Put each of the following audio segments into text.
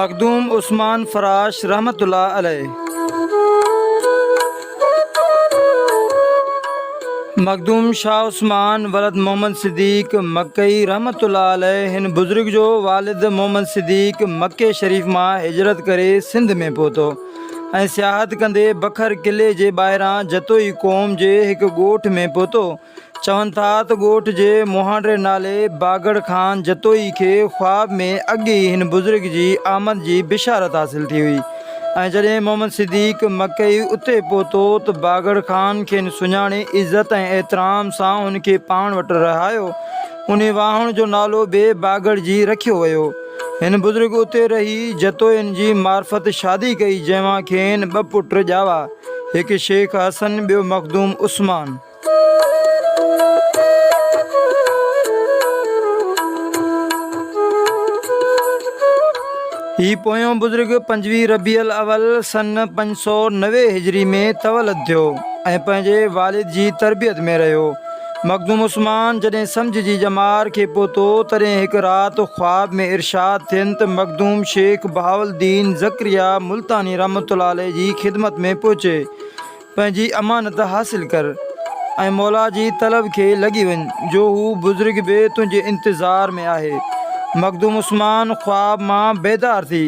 مخدوم عثمان فراش رحمة الله عليه. مخدوم شاهه عثمان ولد محمد صديق مڪئي رحمة الله عليه هن بزرگ جو والد محمد صديق مڪي شريف مان هجرت ڪري سنڌ ۾ پهتو ۽ سياحت ڪندي بکر قلعي جي ٻاهران جتوئي قوم جي هڪ ڳوٺ ۾ پهتو. چون ٿا ته ڳوٺ جي مهانڊي نالي باگڙ خان جتوئي کي خواب ۾ اڳ ئي هن بزرگ جي آمد جي بشارت حاصل ٿي هئي ۽ جڏهن محمد صديق مڪئي اتي پهتو ته باگڙ خان کين سڃاڻي عزت ۽ احترام سان هن کي پاڻ وٽ رهايو. انهي واهڻ جو نالو به باگڙ جي رکيو ويو. هن بزرگ اتي رهي جتوئين جي معرفت شادي ڪئي جنهن مان کين ٻه پٽ ڄاوا، هڪ شيخ حسن ٻيو مخدوم عثمان. هي پويون بزرگ 25 ربيع الاول سن 590 هجري ۾ تولد ٿيو ۽ پنهنجي والد جي تربيت ۾ رهيو. مخدوم عثمان جڏهن سمجهه جي ڄمار کي پهتو، تڏهن هڪ رات خواب ۾ ارشاد ٿين ته مخدوم شيخ بهاؤالدين زڪريا ملتاني رحمة الله عليه جي خدمت ۾ پهچي پنهنجي امانت حاصل ڪر ۽ مولا جي طلب کي لڳي وڃ، جو هو بزرگ به تنهنجي انتظار ۾ آهي. مخدوم عثمان خواب مان بيدار ٿي،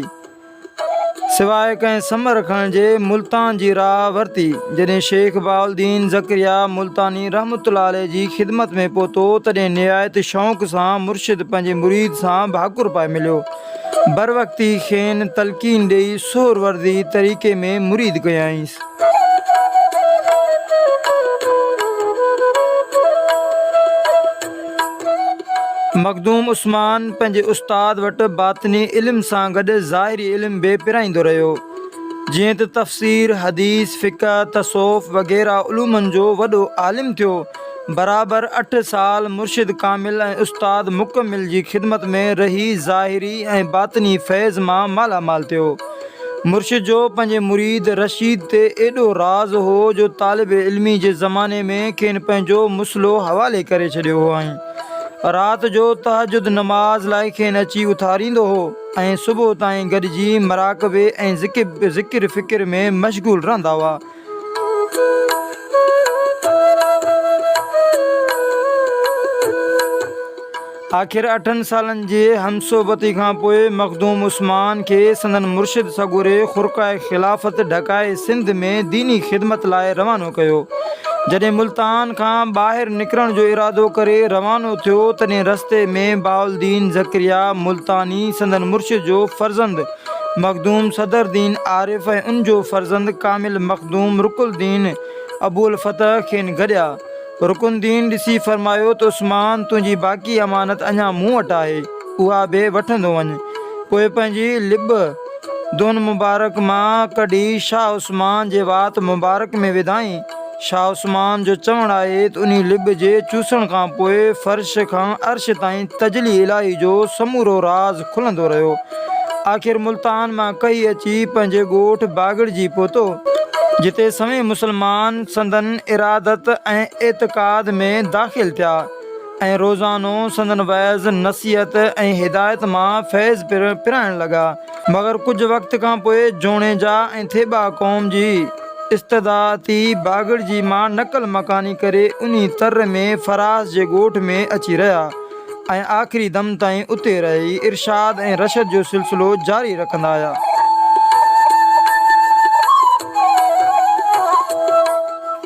سواء ڪنهن ثمر کڻڻ جي ملتان جي راهه ورتي. جڏهن شيخ بهاؤالدين زڪريا ملتاني رحمة الله عليه جي خدمت ۾ پهتو، تڏهن نهايت شوق سان مرشد پنهنجي مريد سان ڀاڪر پائي مليو. بروقت ئي کين تلقين ڏيئي سهروردي طريقي ۾ مريد ڪيائينس. مخدوم عثمان پنهنجي استاد وٽ باطني علم سان گڏ ظاهري علم به پرائيندو رهيو. جيئن ته تفسير، حديث، فقه، تصوف وغيره علومن جو وڏو عالم ٿيو. برابر اٺ سال مرشد ڪامل ۽ استاد مڪمل جي خدمت ۾ رهي ظاهري ۽ باطني فيض مان مالا مال ٿيو. مرشد جو پنهنجي مريد رشيد تي ايڏو راز هو جو طالب علمي جي زماني ۾ کين پنهنجو مصلو حوالي ڪري ڇڏيو هئائين. رات جو تهجد نماز لاء کين اچي اٿاريندو هو ۽ صبح تائين گڏجي مراقبي ۽ ذڪر فڪر ۾ مشغول رهندا هئا. آخر اٺن سالن جي همصحبتي کان پوء مخدوم عثمان کي سندن مرشد سڳوري خرقه خلافت ڍڪائي سنڌ ۾ ديني خدمت لاء روانو ڪيو. جڏهن ملتان کان ٻاهر نڪرڻ جو ارادو ڪري روانو ٿيو تڏهن رستي ۾ بهاؤالدين زڪريا ملتاني سندن مرشد جو فرزند مخدوم صدر الدين عارف ۽ ان جو فرزند ڪامل مخدوم رڪن الدين ابوالفتح کين گڏيا. رڪن الدين ڏسي فرمايو ته عثمان تنهنجي باقي امانت اڃا مون وٽ آهي، اها به وٺندو وڃ. پوء پنهنجي لٻ دهن مبارڪ مان ڪڍي شاهه عثمان جي وات مبارڪ ۾ وڌائين. شاهه عثمان جو چوڻ آهي ته انهي لب جي چوسڻ کان پوء فرش کان عرش تائين تجلي الاهي جو سمورو راز کلندو رهيو. آخر ملتان مان ڪهي اچي پنهنجي ڳوٺ باگڙجي پهتو، جتي سوين مسلمان سندن ارادت ۽ اعتقاد ۾ داخل ٿيا ۽ روزانو سندن وعظ، نصيحت ۽ هدايت مان فيض پرائڻ لڳا. مگر ڪجهه وقت کان پوء جوڻيجا ۽ ٿيٻا قوم جي استدعا تي باگڙجي مان نقل مڪاني ڪري انهي تر ۾ فراس جي ڳوٺ ۾ اچي رهيا ۽ آخري دم تائين اتي رهي ارشاد ۽ رشد جو سلسلو جاري رکندا آيا.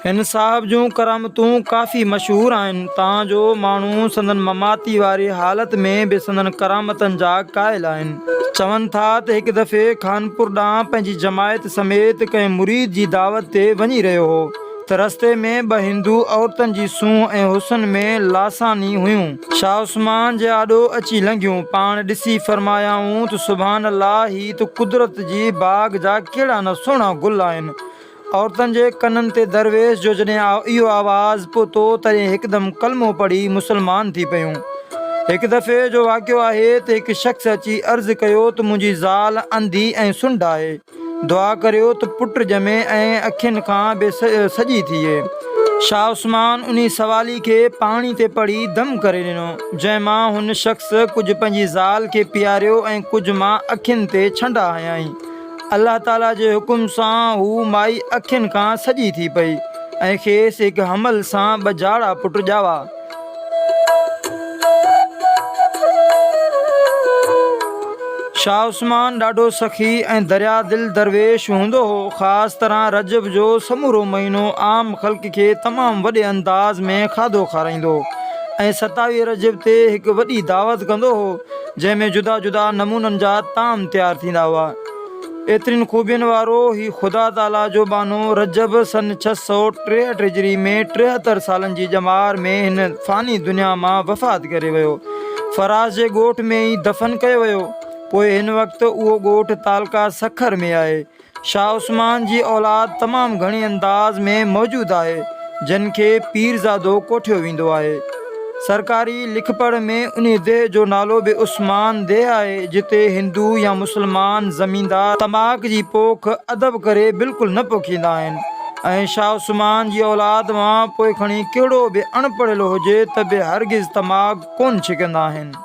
هن صاحب جون ڪرامتون ڪافي مشهور آهن، تان جو ماڻهو سندن مماتي واري حالت ۾ به سندن ڪرامتن جا قائل آهن. چون ٿا ته هڪ دفعي خانپور ڏانهن پنهنجي جماعت سميت ڪنهن مريد جي دعوت تي وڃي رهيو هو ته رستي ۾ ٻه هندو عورتن جي سونهن ۽ حسن ۾ لاثاني هيون. شاهه عثمان جي آڏو اچي لنگهيون. پاڻ ڏسي فرمايائون ته سبحان الله هي ته قدرت جي باغ جا ڪهڙا نه سهڻا گل آهن. عورتن جي ڪنن تي درويش جو جڏهن اهو آواز پهتو تڏهن هڪدم ڪلمو پڙهي مسلمان ٿي پيون. هڪ دفعي جو واقعو آهي ته هڪ شخص اچي عرض ڪيو ته منهنجي زال انڌي ۽ سنڍ آهي، دعا ڪريو ته پٽ ڄمي ۽ اکين کان به سڄي ٿئي. شاهه عثمان انهي سوالي کي پاڻي تي پڙهي دم ڪري ڏنو، جنهن مان هن شخص ڪجهه پنهنجي زال کي پياريو ۽ ڪجهه مان اکين تي ڇنڊا هنيائين. الله تعاليٰ جي حڪم سان هوء مائي اکين کان سڄي ٿي پئي ۽ کيس هڪ حمل سان ٻه جاڙا پٽ ڄاوا. شاهه عثمان ڏاڍو سخي ۽ دريا دل درويش هوندو هو. خاص طرح رجب جو سمورو مهينو عام خلق کي تمام وڏي انداز ۾ کاڌو کارائيندو هو ۽ 27 رجب تي هڪ وڏي دعوت ڪندو هو، جنهن ۾ جدا جدا نمونن جا طعام تيار ٿيندا هئا. ايترين خوبين وارو هي خدا تعاليٰ جو ٻانهو رجب سن 663 هجري ۾ 73 سالن جي ڄمار ۾ هن فاني دنيا مان وفات ڪري ويو. فراز جي ڳوٺ ۾ ئي دفن ڪيو ويو. پوء هن وقت اهو ڳوٺ تعلقه سکر ۾ آهي. شاهه عثمان جي اولاد تمام گهڻي انداز ۾ موجود آهي، جن کي پيرزادو ڪوٺيو ويندو آهي. سرڪاري لکپڙهه ۾ انهي ديهه جو نالو به عثمان ديهه آهي، جتي هندو يا مسلمان زميندار تماڪ جي پوک ادب ڪري بلڪل نه پوکيندا آهن ۽ شاهه عثمان جي اولاد مان پوء کڻي ڪهڙو به اڻ پڙهيل هجي ته به هرگز تماڪ ڪونه ڇڪندا آهن.